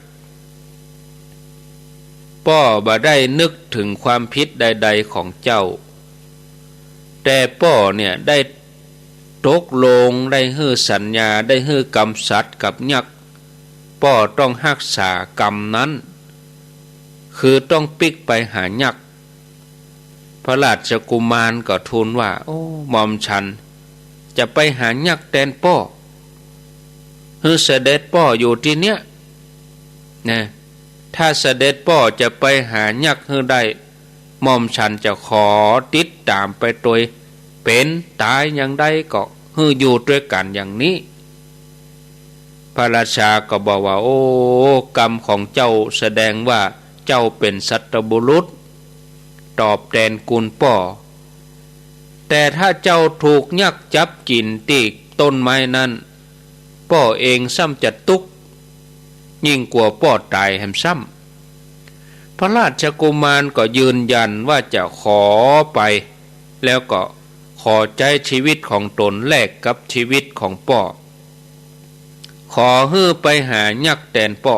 ป้อบ่ได้นึกเถิงความผิดใดๆ ของเจ้า แต่ป้อเนี่ยได้ตกลง ได้หื้อสัญญา ได้หื้อกำสัตย์กับยักษ์ ป้อต้องฮักษากำนั้น คือต้องปิ๊กไปหายักษ์ พระราชกุมารก็ทูลว่า โอ้ หม่อมฉันจะไปหายักษ์แตนป้อ หื้อเสด็จป้ออยู่ตี้เนี้ย นะ ถ้าเสด็จป้อจะไปหายักษ์หื้อได้ หม่อมฉันจะขอติดต๋ามไปตวย เป๋นต๋ายอย่างใดก็หื้ออยู่ตวยกั๋นอย่างนี้ พระราชาก็บอกว่า โอ้ กำของเจ้าแสดงว่าเจ้าเป๋นสัตบุรุษ ตอบแตนคุณป้อ แต่ถ้าเจ้าถูกยักษ์จับกิ๋นตี้ต้นไม้นั้น ป้อเองซ้ำจะตุ๊กข์ ยิ่งกว่าป้อต๋ายแหมซ้ำ พระราชกุมารก็ยืนยันว่าจะขอไป แล้วก็ขอใจ๊ชีวิตของตนแลกกับชีวิตของป้อ ขอหื้อไปหายักษ์แตนป้อ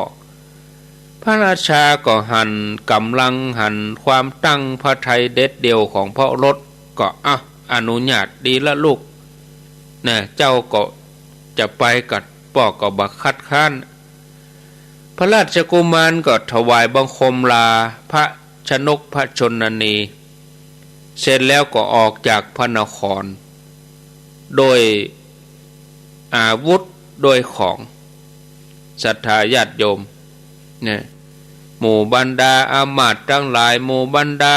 พระราชาก็หันก๋ำลังหันความตั้งพระทัยเด็ดเดี่ยวของพระโอรส ก็ อ่ะ อนุญาตดีละลูก นะ เจ้าก็จะไปกับป้อก็บ่คัดค้าน พระราชกุมารก็ถวายบังคมลาพระชนกพระชนนี เสร็จแล้วก็ออกจากพระนคร โดยอาวุธโดยของ ศรัทธาญาติโยม เนี่ย หมู่บรรดาอำมาตย์ตังหลาย หมู่บรรดา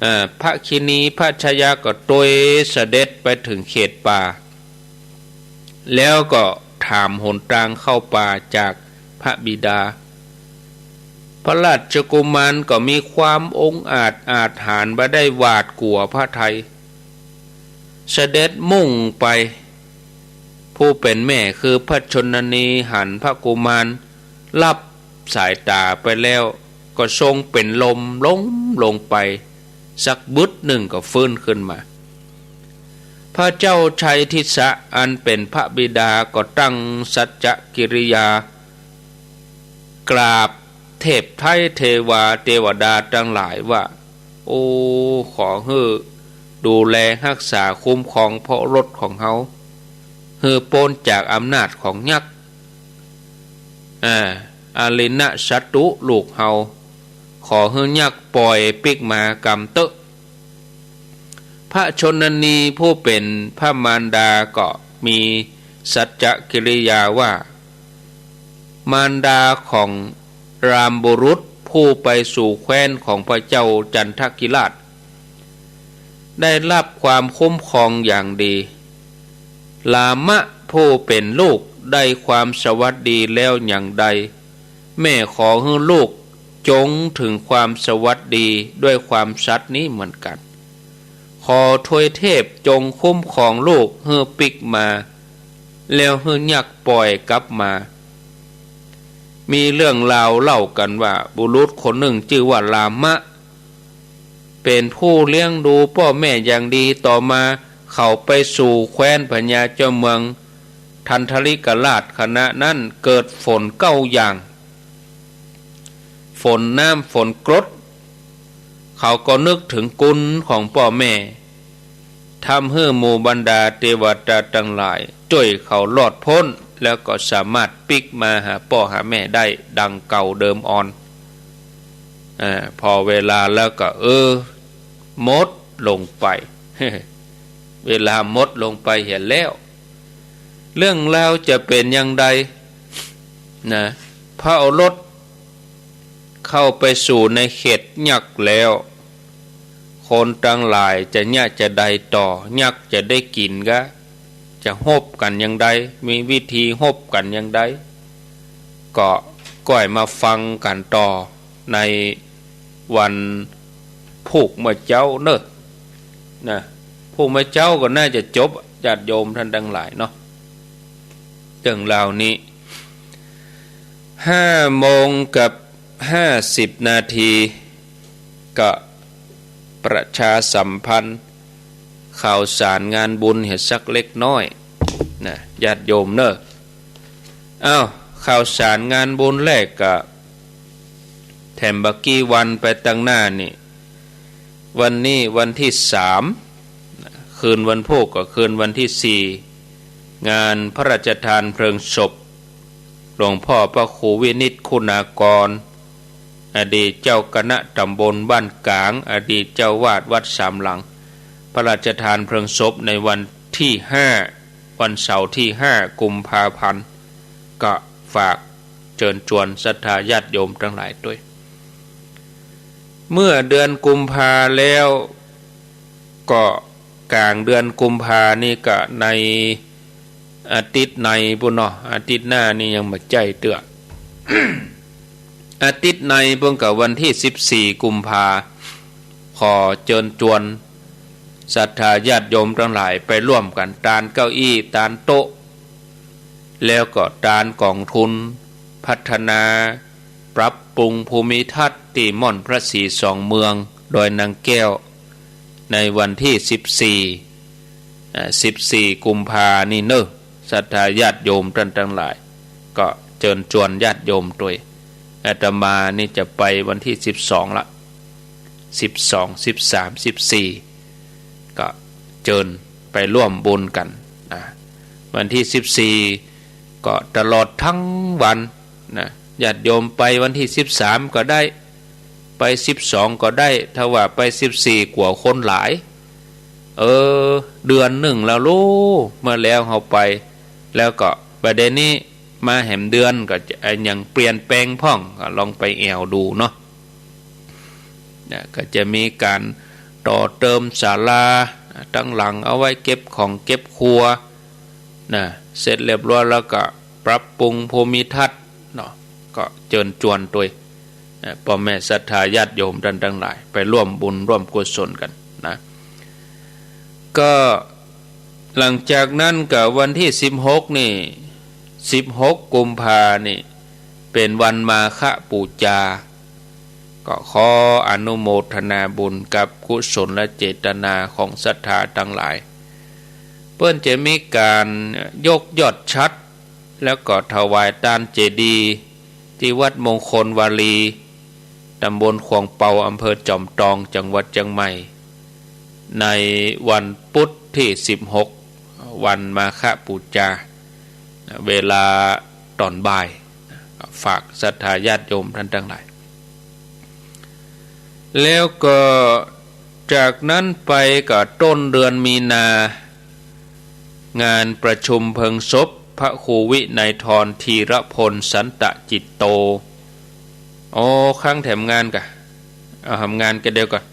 เอ่อ พระคินีพระชายาก็ตวยเสด็จไปเถิงเขตป่า แล้วก็ถามหนตางเข้าป่าจากพระบิดา พระราชกุมารก็มีความองอาจอาถรรพ์บ่ได้หวาดกั๋วพระไทย เสด็จมุ่งไป ผู้เป๋นแม่คือพระชนนีหันพระกุมารลับสายต๋าไปแล้ว ก็ทรงเป๋นลมล้มลงไปสักบึดนึ่งก็ฟื้นขึ้นมา พระเจ้าชัยทิสสะอันเป๋นพระบิดาก็ตั้งสัจจกิริยา กราบเทพไท้เทวาเตวดาตังหลายว่า โอ้ ขอหื้อดูแลฮักษาคุ้มครองพระโอรสของเฮา หื้อป๊นจากอำนาจของยักษ์ อ่า อริณะศัตรูลูกเฮา ขอหื้อยักษ์ป่อยปิ๊กมากำเต๊อะ พระชนนีผู้เป๋นพระมารดาก็มีสัจจกิริยาว่า มารดาของรามบุรุษผู้ไปสู่แคว้นของพระเจ้าจันทกิราช ได้รับความคุ้มครองอย่างดี รามะผู้เป๋นลูกได้ความสวัสดีแล้วอย่างใด แม่ขอหื้อลูกจงถึงความสวัสดีด้วยความสัตย์นี้เหมือนกัน ขอทวยเทพจงคุ้มครองลูกหื้อปิ๊กมา แล้วหื้อยักษ์ป่อยกลับมา มีเรื่องราวเล่ากั๋นว่าบุรุษคนนึ่งจื้อว่ารามะ เป๋นผู้เลี้ยงดูป้อแม่อย่างดี ต่อมาเขาไปสู่แคว้นพญาเจ้าเมืองทันทริกราช ขณะนั้นเกิดฝนเก้าอย่าง ฝนน้ำฝนกรด เขาก็นึกถึงคุณของป้อแม่ ทำหื้อหมู่บรรดาเตวดาตังหลายจ้วยเขารอดป๊น แล้วก็สามารถปิ๊กมาหาป้อหาแม่ได้ดังเก่าเดิมอ่อน อ่า ผ่อเวลาแล้วก็ เออ หมดลงไป เวลาหมดลงไปเหียแล้ว เรื่องราวจะเป๋นอย่างใด นะ พระโอรสเข้าไปสู่ในเขตยักษ์แล้ว คนตังหลายจะเยียะจะใดต่อ ยักษ์จะได้กิ๋นกา จะฮบกั๋นอย่างใด มีวิธีฮบกั๋นอย่างใด ก็ก้อยมาฟังกั๋นต่อในวันพูกเมื่อเจ๊าเน่อ นะ พูกเมื่อเจ๊าก็น่าจะจบ ญาติโยมท่านตังหลายเนาะ เรื่องราวนี้ ห้าโมงกับห้าสิบนาที ก็ประชาสัมพันธ์ข่าวสารงานบุญเหียสักเล็กน้อย นะ ญาติโยมเน่อ อ้าว ข่าวสารงานบุญแรกก็ แถมบ่ากี้วันไปตังหน้านี่ วันนี้วันตี้สาม คืนวันพูกก็คืนวันตี้สี่ งานพระราชทานเพลิงศพหลวงพ่อพระครูวินิจคุณากร อดีตเจ้าคณะตำบลบ้านก๋าง อดีตเจ้าอาวาสวัดสามหลัง พระราชทานเพลิงศพในวันตี้ห้า วันเสาร์ตี้ห้ากุมภาพันธ์ ก็ฝากเจิญจวนศรัทธาญาติโยมตังหลายตวย เมื่อเดือนกุมภาแล้ว ก็ก๋างเดือนกุมภานี่ก็ในอาทิตย์ในปู้นเนาะ อาทิตย์หน้านี่ยังบ่ใจ้เตื้อ อาทิตย์ในปู้นก็วันตี้สิบสี่กุมภา ขอเจิญจวนศรัทธาญาติโยมตังหลายไปร่วมกั๋นตานเก้าอี้ตานโต๊ะ แล้วก็ตานก๋องทุนพัฒนาปรับปรุงภูมิทัศน์ตี้ม่อนพระศรีสองเมืองดอยนางแก้ว ในวันตี้สิบสี่ อ่า สิบสี่กุมภานี่เน่อ ศรัทธาญาติโยมต้านตังหลาย ก็เจิญจวนญาติโยมตวย อาตมานี่จะไปวันตี้สิบสองละ สิบสอง สิบสาม สิบสี่ ก็เจิญไปร่วมบุญกั๋นนะ วันตี้สิบสี่ ก็ตลอดตึงวันนะ ญาติโยมไปวันตี้สิบสามก็ได้ ไปสิบสองก็ได้ ถ้าว่าไปสิบสี่กั๋วคนหลาย เออ เดือนนึ่งแล้วลู เมื่อแล้วเฮาไป แล้วก็บ่าเดี่ยวนี้มาแหมเดือนก็จะ ยังเปลี่ยนแปลงพ่อง ก็ลองไปแอ่วดูเนาะ นะ ก็จะมีก๋านต่อเติมศาลาตังหลัง เอาไว้เก็บของเก็บครัวนะ เสร็จเรียบร้อยแล้วก็ปรับปรุงภูมิทัศน์เนาะ ก็เจิญจวนตวย นะ ป้อแม่ศรัทธาญาติโยมต้านตังหลาย ไปร่วมบุญร่วมกุศลกั๋นนะ ก็หลังจากนั้นก็วันตี้สิบหกนี่ สิบหกกุมภานี่ เป๋นวันมาฆบูจา ก็ขออนุโมทนาบุญกับกุศลเจตนาของศรัทธาตังหลาย เปิ้นจะมีก๋านยกยอดฉัตร แล้วก็ถวายตานเจดีย์ ตี้วัดมงคลวารีย์ ต๋ำบลขวางเปา อำเภอจอมตอง จังหวัดเจียงใหม่ ในวันปุธตี้สิบหก วันมาฆบูจา เวลาต๋อนบ่าย ฝากศรัทธาญาติโยมต้านตังหลาย แล้วก็จากนั้นไปก็ต้นเดือนมีนา งานประชุมเพลิงศพพระครูวินัยธร ธีรพล สันตจิตโต อ๋อ ค้างแถมงานก่ะ เอาแถมงานก่ะ เดี๋ยวก่อน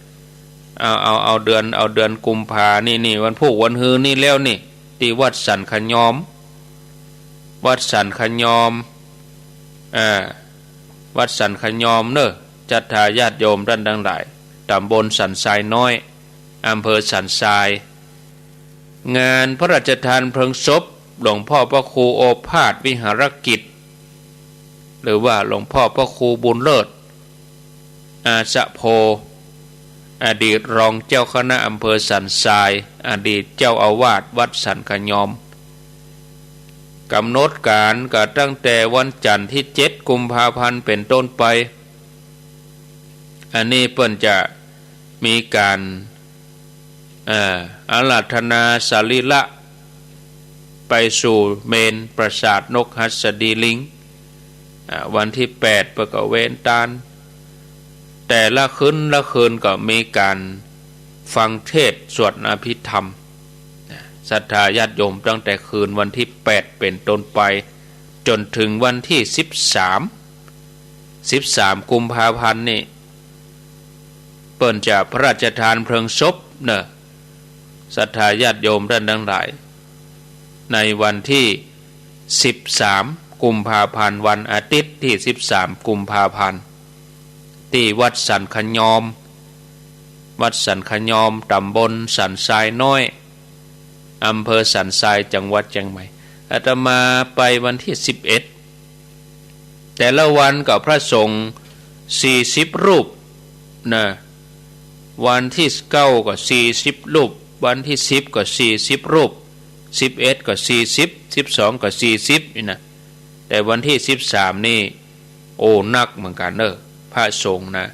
เอา เอา เอาเดือน เอาเดือนกุมภานี่ นี่ วันพูกวันฮือนี่แล้วนี่ ตี้วัดสันขะยอม วัดสันขะยอม อ่า วัดสันขะยอมเน่อ ศรัทธาญาติโยมต้านตังหลาย ต๋ำบลสันทรายน้อย อำเภอสันทราย งานพระราชทานเพลิงศพหลวงพ่อพระครูโอภาสวิหารกิจ หรือว่าหลวงพ่อพระครูบุญเลิศ อาสะโพ อดีตรองเจ้าคณะอำเภอสันทราย อดีตเจ้าอาวาสวัดสันขะยอม ก๋ำหนดก๋านก็ตั้งแต่วันจันทร์ตี้เจ็ดกุมภาพันธ์เป๋นต้นไป อันนี้เปิ้นจะมีก๋าน เอ่อ อาราธนาสรีระ ไปสู่เมรุปราสาทนกหัสดีลิง อ่า วันตี้แปดเปิ้นก็เวนตาน แต่ละคืนละคืนก็มีก๋านฟังเทศน์สวดอภิธรรม ศรัทธาญาติโยมตั้งแต่คืนวันตี้แปดเป๋นต้นไป จนเถิงวันตี้สิบสาม สิบสามกุมภาพันธ์นี่ เปิ้นจะพระราชทานเพลิงศพเน่อ ศรัทธาญาติโยมต้านตังหลาย ในวันตี้สิบสามกุมภาพันธ์ วันอาทิตย์ตี้สิบสามกุมภาพันธ์ ตี้วัดสันขะยอม วัดสันขะยอม ต๋ำบลสันทรายน้อย อำเภอสันทราย จังหวัดเจียงใหม่ อาตมาไปวันตี้สิบเอ็ด แต่ละวันก็พระสงฆ์สี่สิบรูปนะ วันตี้เก้าก็สี่สิบรูป วันตี้สิบก็สี่สิบรูป สิบเอ็ดก็สี่สิบ สิบสองก็สี่สิบนี่นะ แต่วันตี้สิบสามนี่ โอ้ นักเหมือนกั๋นเน่อ พระสงฆ์นะ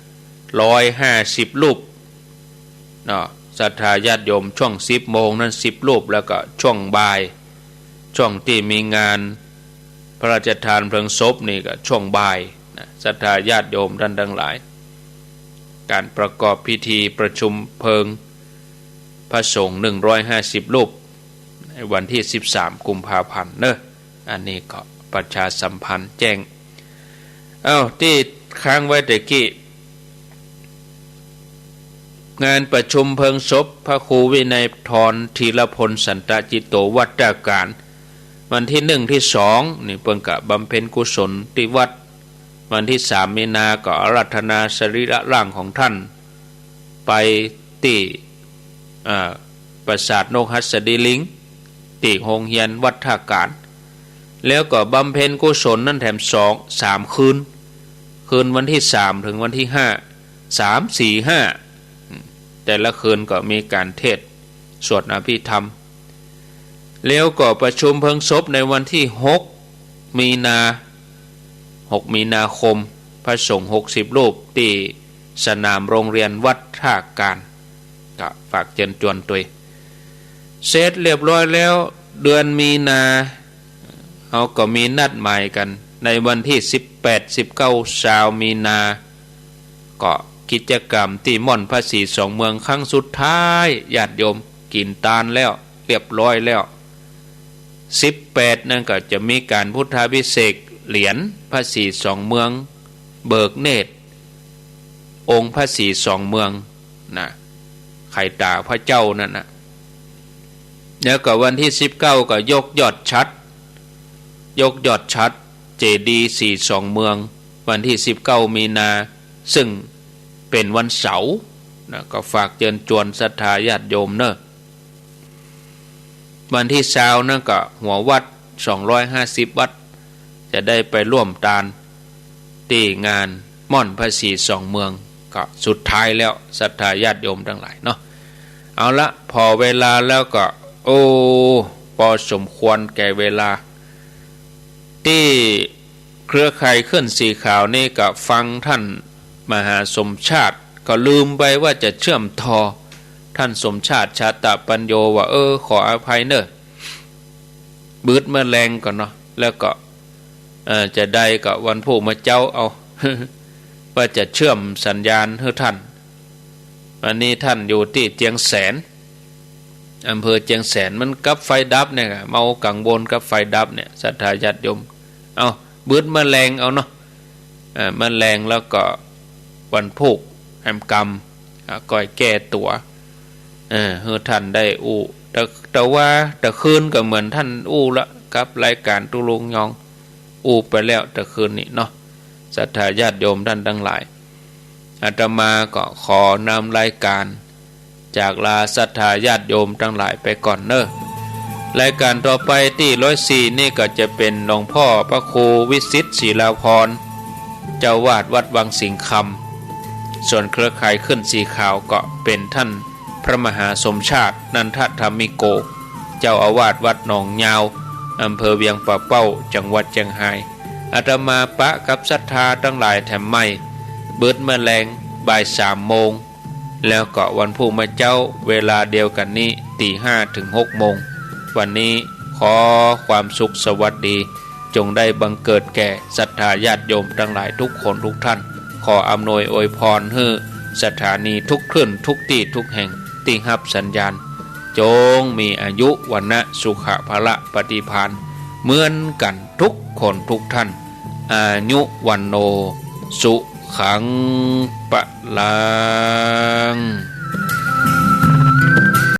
ร้อยห้าสิบรูปเนาะ ศรัทธาญาติโยม ช่วงสิบโมงนั้นสิบรูป แล้วก็ช่วงบ่าย ช่วงตี้มีงานพระราชทานเพลิงศพนี่ก็ช่วงบ่ายนะ ศรัทธาญาติโยมต้านตังหลาย ก๋านประกอบพิธีประชุมเพลิงพระสงฆ์หนึ่งร้อยห้าสิบรูป ในวันตี้สิบสามกุมภาพันธ์เน่อ อันนี้ก็ประชาสัมพันธ์แจ้ง เอ้า ตี้ค้างไว้แต่กี้ งานประชุมเพลิงศพพระครูวินัยธร ธีรพล สันตจิตโต วัดท่ากาญ วันตี้หนึ่งตี้สองนี่เปิ้นก็บำเพ็ญกุศลตี้วัด วันตี้สามมีนาก็อาราธนาสรีระร่างของท่าน ไปตี้ อ่า ปราสาทนกหัสดีลิง ตี้โฮงเฮียนวัดท่ากาญ แล้วก็บำเพ็ญกุศลนั้นแถมสอง สามคืน คืนวันตี้สามเถิงวันตี้ห้า สาม สี่ ห้า อืม แต่ละคืนก็มีก๋านเทศน์สวดอภิธรรม แล้วก็ประชุมเพลิงศพในวันตี้หก มีนา หกมีนาคม พระสงฆ์หกสิบรูปตี้สนามโรงเรียนวัดท่าการ ก็ฝากเจิญจวนตวย เสร็จเรียบร้อยแล้ว เดือนมีนา เฮาก็มีนัดหมายกั๋น ในวันตี้สิบแปด สิบเก้า ซาวมีนา ก็กิจกรรมตี้ม่อนพระศรีสองเมืองครั้งสุดท้าย ญาติโยม กิ๋นตานแล้ว เรียบร้อยแล้ว สิบแปด นั้นก็จะมีก๋านพุทธาภิเษกเหรียญพระศรีสองเมือง เบิกเนตรองค์พระศรีสองเมืองนะ ไขต๋าพระเจ้านั่นนะ แล้วก็วันตี้สิบเก้า ก็ยกยอดฉัตร ยกยอดฉัตรเจดีย์ศรีสองเมือง วันตี้สิบเก้า มีนา ซึ่งเป๋นวันเสาร์นะ ก็ฝากเจิญจวนศรัทธาญาติโยมเน่อ วันตี้ซาวนั้นก็หัววัด สองร้อยห้าสิบ วัตต์ จะได้ไปร่วมตานตี้งานม่อนพระศรีสองเมือง ก็สุดท้ายแล้ว ศรัทธาญาติโยมตังหลายเนาะ เอาละ ผ่อเวลาแล้วก็ โอ้ ปอสมควรแก่เวลา ตี้เครือข่ายขึ้นสีขาวนี่ก็ฟังท่านมหาสมชาติ ก็ลืมไปว่าจะเชื่อมต่อท่านสมชาติ ชาตปัญโญ ว่า เออ ขออภัยเน่อ บืดเมื่อแลงก่อนเนาะ แล้วก็ เอ่อ จะได้ก็วันพูกเมื่อเจ๊าเอา ว่าจะเชื่อมสัญญาณหื้อท่าน วันนี้ท่านอยู่ตี้เจียงแสน อำเภอเจียงแสน มันกับไฟดับเนี่ย เฮากังวลกับไฟดับเนี่ย ศรัทธาญาติโยม เอา บืดเมื่อแลงเอาเนาะ เอ่อ เมื่อแลงแล้วก็วันพูกแหมกำ อ่า ก้อยแก้ตั๋ว เออ หื้อท่านได้อู้ แต่ แต่ว่าแต่คืนก็เหมือนท่านอู้ละ กับรายก๋านตุ๊ลุงยอง อู้ไปแล้วแต่คืนนี้เนาะ ศรัทธาญาติโยมท่านตังหลาย อาตมาก็ขอนำรายก๋านจากลาศรัทธาญาติโยมตังหลายไปก่อนเน่อ รายก๋านต่อไปตี้ร้อยสี่นี่ก็จะเป๋นหลวงพ่อพระครูวิสิทธิ์ศิลาภรณ์ เจ้าอาวาสวัดวังสิงห์คำ ส่วนเครือข่ายขึ้นสีขาวก็เป๋นท่านพระมหาสมชาติ นันทธรรมิโก เจ้าอาวาสวัดหนองยาว อำเภอเวียงป่าเป้า จังหวัดเจียงฮาย อาตมาปะกับศรัทธาตังหลายแถมใหม่ บืดเมื่อแลงบ่ายสามโมง แล้วก็วันพูกเมื่อเจ๊าเวลาเดียวกั๋นนี้ ตีห้าถึงหกโมง วันนี้ขอความสุขสวัสดี จงได้บังเกิดแก่ศรัทธาญาติโยมตังหลายทุกคนทุกท่าน ขออำนวยอวยพรหื้อสถานีทุกคลื่นทุกตี้ทุกแห่งตี้ฮับสัญญาณ จงมีอายุวรรณะสุขะพละปฏิภาณเหมือนกั๋นทุกคนทุกท่าน อายุวัณโณ สุขัง พลัง